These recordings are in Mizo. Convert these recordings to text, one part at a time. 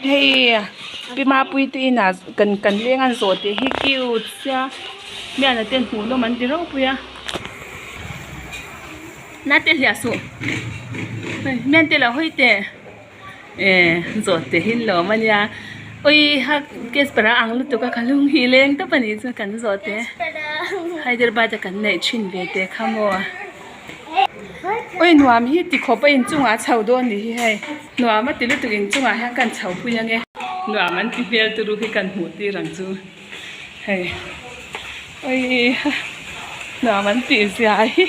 Hei pi Mapuii te inah kan kan leng an zawh tih hi cute sia miana ten hmuh nawm an ti ropui a nate hliah suh hei mian te lo hawi teh eh zawh teh hi an lawm a nia awii ha casper a ang lutuk a ka lung hi leng tawp a nih chu kan zawh teh Hyderabad a kan neih thin ve teh kha maw. Oi nuam hi ti khawp a inchungah a chho dawn ni hi hei nuam a ti lutuk inchungah hian kan chho pui ange. Nuam an ti hmel turu hi kan hmuh tir ang chu hei oi ha nuam an tih zia hi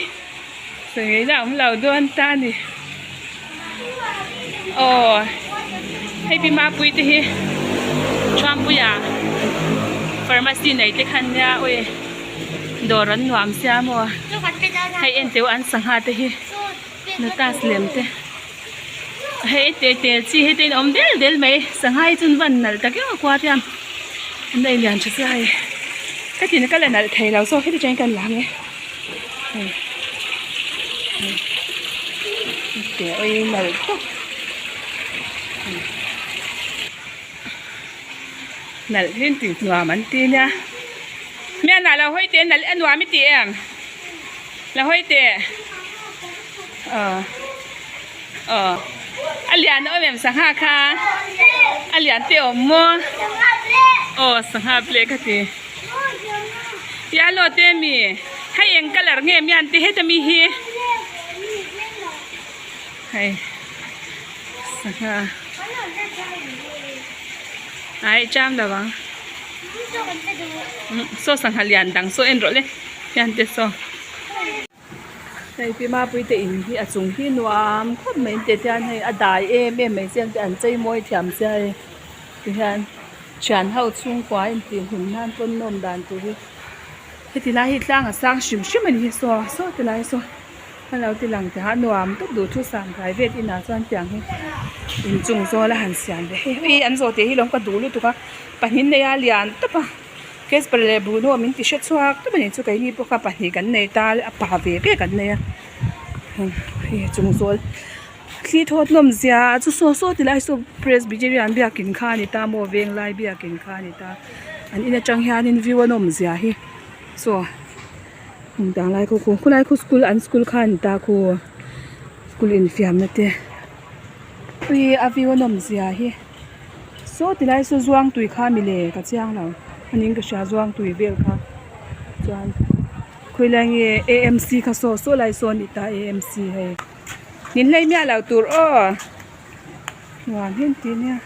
sawi ngei na awm lo dawn ta a ni aw hei pi Mapuii te hi Thuampuia pharmacy nei te khan nia oi. Dawr an nuam sia maw hei en teuh an sangha te hi lotus lem te hei te tel chi hei te in awm del del mai sangha hi chu an van nalh tak em aquarium an nei lian tha sia hei ka tin ka la nalh thei lo zawk heti changin ka la ang e hei te oi nalh tawp Nalh hi tih nuam an ti nia. Mianah lo hawi teh nalh a nuam i ti em? Lo hawi teh. Aw. Aw. A lian awm em sangha kha? A lian te awm maw? Aw sangha pleh ka ti. Yellow te mi? Hei eng colour nge mian te heta mi hi? Hei sangha. Ai cham lo ang saw sangha lian dang saw en rawh le hian te saw hei pi mapui te in hi a chung hi nuam khawp mai te hian hei a dai em em mai chiang te an chei mawi thiam sia hei ti hian thian ho chhungkua intih hlim nan pawn nawm dan tur hi heti lai hi tlang a sang hrim hrim a ni hi saw saw ti lai saw. A lo ti lang teh a nuam tawp duh thu sam private inah chuan tiang hi inchung zawl a han siam ve hei hei an zawh tih hi lawm ka duh lutuk a pahnih nei a lian tawp a casper leh bruno min ti hre chhuak tawp a ni chu keini pawh kha pahnih kan nei ta a pa ve ve kan nei a hei a chung zawl thli thawt nawm zia chu saw saw ti lai saw presbyterian biakin kha a ni ta maw venglai biakin kha a ni ta an in atang hianin view a nawm zia hi saw. Dang lai khu khu khulai khu school an school kha a ni ta khu school infiamna te ui a view a nawm zia hi saw ti lai saw zuang tui kha mi le ka chiang lo a ning ka hria zuang tui vel kha chuan khawilai nge A M C kha saw saw lai saw a ni ta A M C hei min hlei miah lo tur aw nuam hian ti nia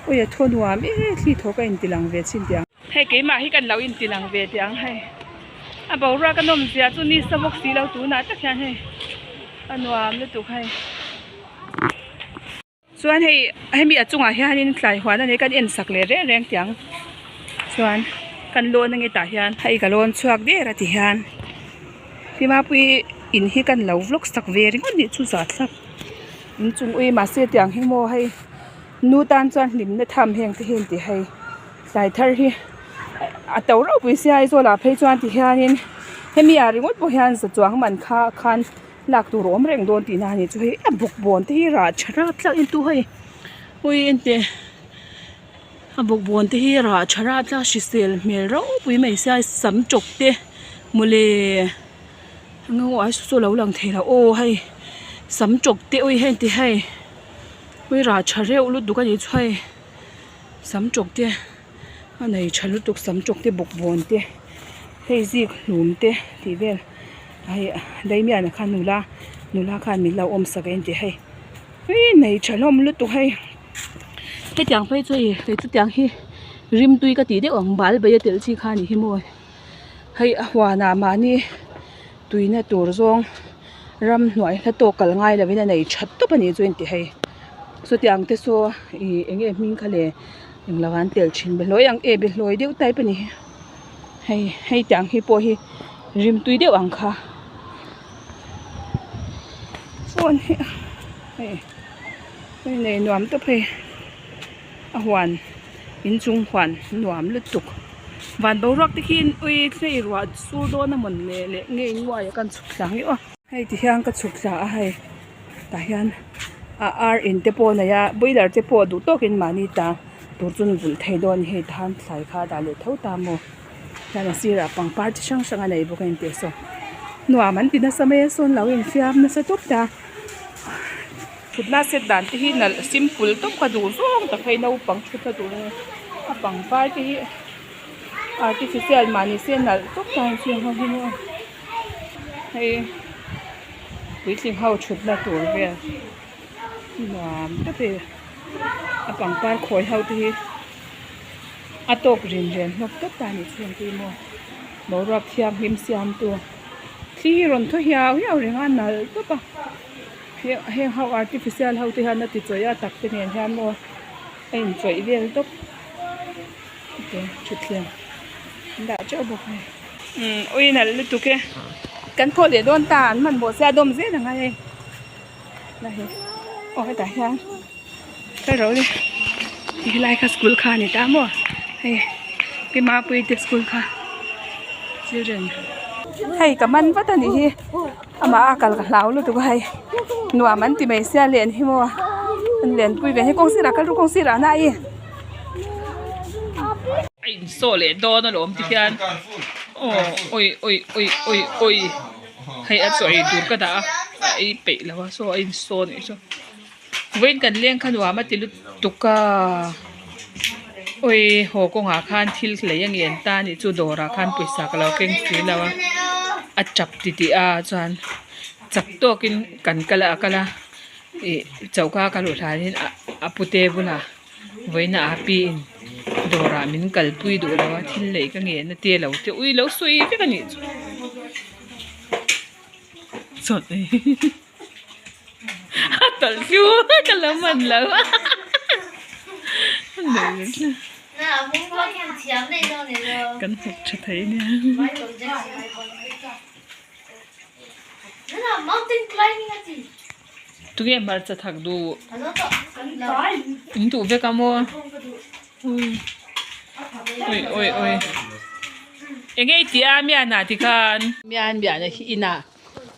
ui a thaw nuam e thli thaw ka inti lang ve chin tih ang. Hei keimah hi kan lo inti lang ve teh ang hei a boruak a nawm zia chu ni sa bawk si lo tunah tak hian hei a nuam lutuk hei chuan hei hemi a chungah hianin tlai huan a nei kan en sak leh reng reng teh ang chuan kan lawn ange tah hian hei ka lawn chhuak der a ti hian Hlimapui in hi kan lo vlog sak ve ringawt nih chu zah thlap inchung ui mahse tiang hi maw hei nu tan chuan hlimna tham heng te hi an ti hei. Tlai thar hi a to ropui sia Aizawl ah phei chuan ti hianin hemi ah ringawt pawh hian za chuang man kha khan lak tur a awm reng dawn tihna a ni chu hei a bawkbawn te hi rah tha rat tlak in tu hei ui ente a bawkbawn te hi rah tha rat tlak hrisel hmel ropui mai sia sam chawk te mawle ngaw ai saw lo lang thei lo aw hei sam chawk te ui hei ti hei ui rah tha reuh lutuk a ni chu hei. Sam chawk te a nei tha lutuk sam chawk te bawkbawn te hei zik hlum te tih vel hei daimian ah khan nula nula khan min lo awm sak a inti hei ui nei tha hlawm lutuk hei hetiang phei chu hei kei chu tiang hi rimtui ka tih deuh ang bal bai a telh chi kha a ni hi maw hei a huanah mahni tuina tur zawng ramhnuai hla tawk kal ngai lovin a nei tha tawp a ni chu inti hei chutiang te saw ih eng nge hming kha le englo an tel thin behlawi ang e behlawi deuh type a ni hei hei tiang hi pawh hi rimtui deuh ang kha phone hi hei hei nei nuam tawp hei a huan inchung huan nuam lutuk van boruak te khi ui hlei ruah sur dawn a mawn le leh nge in uai ah khan chhuk thla ang i aw. Hei ti hian ka chhuk thla a hei tah hian. A ar in te pawh a nei a boiler te pawh duh tawkin mahni ta tur chu an vulh thei dawn a ni hei tahan thlai kha a dah leh tho ta maw chuan a sirah pangpar chi hrang hrang a nei bawk a ni tih saw nuam an ti nasa mai a sawn lo infiam nasa tawp ta thutna set dan te hi nalh simple tawp ka duh zawng tak hei naupang thutna tur a ni a pangpar te hi artificial mah ni se nalh tawp ta a inchhung ho hi maw hei. Puitling ho thutna tur vel nuam tak e a pangpar khawi ho te hi a tawk rin ren hlawk tawp ta a nih chu engtin maw boruak thianghlim siam tu thli hi rawn thaw hiau hiau reng a nalh tawp a heng ho artificial ho te hian a ti chawih a tak te nen hian maw a inchawih vel tawp thutthleng an dah teuh bawk a ni umm ui nalh lutuk e kan thawh leh dawn ta an hmanhmawh se a dawm zel ang a hei la hi aw hetah hian kal rawh le helai kha school kha a ni ta maw hei pi mapuii te school kha children hei ka man vat a nih hi amah a kal ka hlau lutuk a hei nuam an ti mai sia len hi maw an lenpui ve hi kawng sirah kal ru kawng sirah na i. A insawh leh dawn alawm ti hian aw awi awi awi awi awi hei a chaw ei tur ka dah a a ei peih lo a saw a insaw anih chu vawiin kan leng kha nuam a ti lutuk a awi haw kawngah khan thil lei a ngen ta anih chu dawrah khan pawisa ka lo keng si lo a a tap titih a chuan chak tawkin kan kal a a kal a ih choka ka luh hlanin a pute bulah. Vawiina a pi in dawrah min kalpui duh lo a thil lei ka ngen a tia lo te ui lo sawi vek a nih chu chawt ei a tawlh hlu ka lo man lo kan hmuh tha thei nia. Tunge hmarcha thak duh? In duh vek a maw? Ui ui ui. Enge i tih a mian ah tikhan? Mian mian a hi inah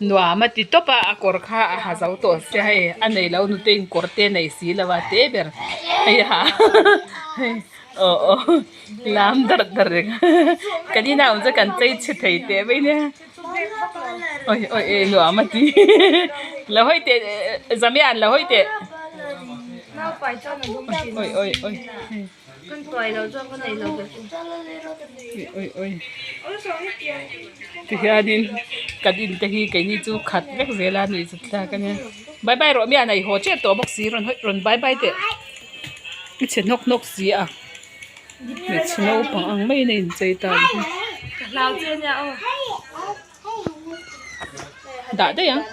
nuam a ti tawp a, a kawr kha a ha zo tawh sia hei a nei lo nute in kawr te nei si lo a te ber hei a ha hei aw aw lam dar dar reng kan inah awm chu kan chei chhe thei teh mai nia. Oi oi oi nuam a ti lo hawi teh Zamian lo hawi teh oi oi oi oi oi tihianin kan in te hi keini chu khat vek zel a nuih zut thlak ania bye bye rawh mian a i haw tep tawh bawk si rawn hawi rawn bye bye teh i chhe hnawk hnawk si a. Hmeichhe naupang ang maiin a inchei ta a ni. Dah daih ang.